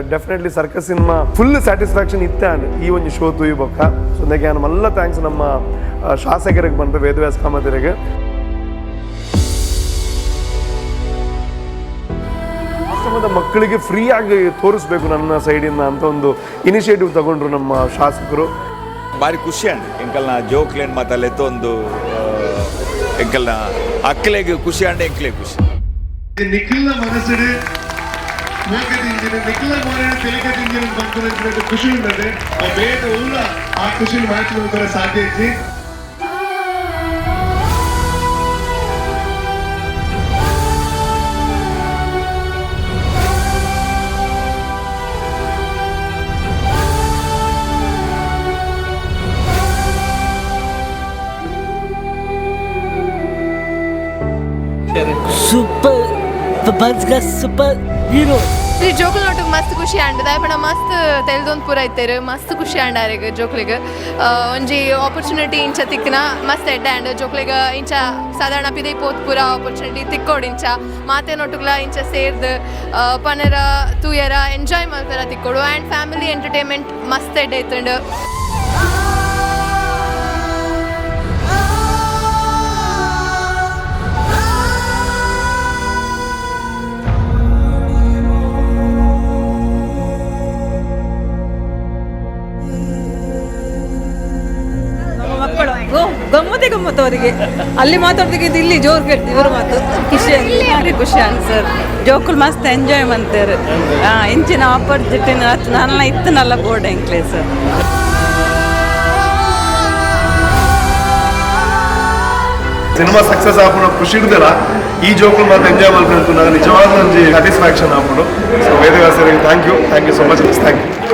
Definitely circus cinema full satisfaction ಇತ್ತೆ and ಈ ಒಂಜಿ ಶೋ ತೂಯಿ ಬೊಕ್ಕ. ಸೊ ಇಂದಕ್ಕೆ ಯಾನ್ ಮಲ್ಲ thanks ನಮ್ಮ ಶಾಸಕರಿಗೆ ಬಂದು ವೇದವ್ಯಾಸ ಕಾಮತಿರಿಗೆ. ಆಶ್ರಮದ ಮಕ್ಕಳಿಗೆ ಫ್ರೀಯಾಗಿ ತೋರಿಸ್ಬೇಕು ನನ್ನ ಸೈಡಿಂದ ಅಂತ ಒಂದು ಇನಿಷಿಯೇಟಿವ್ ತಗೊಂಡ್ರು ನಮ್ಮ ಶಾಸಕರು. ಭಾರಿ ಖುಷಿ ಅಂಡ್ ಎಂಕಲ್ನ ಜೋಕ್ಲೇನ್ ಮಾತಲ್ಲೆತ್ತೊಂದು ಎಂಕಲ್ನ ಅಕ್ಕಲೆಗ್ ಖುಷಿ ಅಂಡ್ ಎಂಕ್ಲೆ ಖುಷಿ. ನಿಖಿಲ್ನ ಮನಸ್ಸಿಡು ಮೋಕದಿಂಜಿನ ನಿಖಿಲ ಮೋರಣ ತೆಲಿಕದಿಂಜಿನ ಬಂತು ಖುಷಿ ಉಂಡದೆ ಆ ಬೇಗ ಉಲ್ಲ ಆ ಖುಷಿ ಮಾತು ಸಾಧ್ಯ ಇಜ್ಜಿ. Super super hero. ಈ ಜೋಕುಲ್ ನೋಟಕ್ಕೆ ಮಸ್ತ್ ಖುಷಿ ಆಂಡ್ ದಾಯಪಣ ಮಸ್ತ್ ತೆಲ್ದೊಂದು ಪೂರ ಇತ್ತೇರು, ಮಸ್ತ್ ಖುಷಿ ಆಂಡ್ ಆರೆಗ್ ಜೋಕ್ಲಿಗ್. ಒಂಜಿ ಆಪರ್ಚುನಿಟಿ ಇಂಚ ತಿಕ್ಕಿನ ಮಸ್ತ್ ಎಡ್ಡೆ ಆಂಡ್ ಜೋಕ್ಲಿಗ್. ಇಂಚ ಸಾಧಾರಣ ಪಿದೈ ಪೋತ್ ಪೂರ ಆಪರ್ಚುನಿಟಿ ತಿಕ್ಕೋಡು. ಇಂಚ ಮಾತೆ ನೊಟ್ಟುಗ್ಲ ಇಂಚ ಸೇರ್ದ್ ಪನರ ತೂಯರ ಎಂಜಾಯ್ ಮಲ್ಪೆರ ತಿಕ್ಕೋಡು. And family entertainment ಮಸ್ತ್ ಎಡ್ಡೆ ಇತ್ತುಂಡು. ನಮ್ಮ ಮಕ್ಕಳು ಗಮ್ಮತ್ತೆ ಗಮ್ಮತ್ತು ಅವರಿಗೆ. ಅಲ್ಲಿ ಮಾತಾಡೋದಕ್ಕಿಂತ ಇಲ್ಲಿ ಜೋರು ಕೇಳ್ತೀವಿ ಇವರು ಮಾತು. ಖುಷಿ, ಭಾರಿ ಖುಷಿ ಆಂಡ್ ಸರ್. ಜೋಕುಲು ಮಸ್ತ್ ಎಂಜಾಯ್ ಮಂತೇರು. ಇಂಚಿನ ಆಪರ್ಚುನಿಟಿ ನನ್ನ ಇತ್ತನಲ್ಲ ಬೋರ್ಡ್ ಎಂಕ್ಲೆ ಸರ್. Cinema success ಆಪುನ ಖುಷಿ ಇಡ್ದಲ್ಲ ಈ ಜೋಕುಲು ಮಾತು ಎಂಜಾಯ್ ಮಾಡ್ಕೊಂಡು ನಿಜವಾದ ಒಂಜಿ ಸ್ಯಾಟಿಸ್ಫ್ಯಾಕ್ಷನ್ ಆಪುಂಡು. ಸೊ ವೇದವ್ಯಾಸರಿಗೆ thank you, thank you so much, thank you.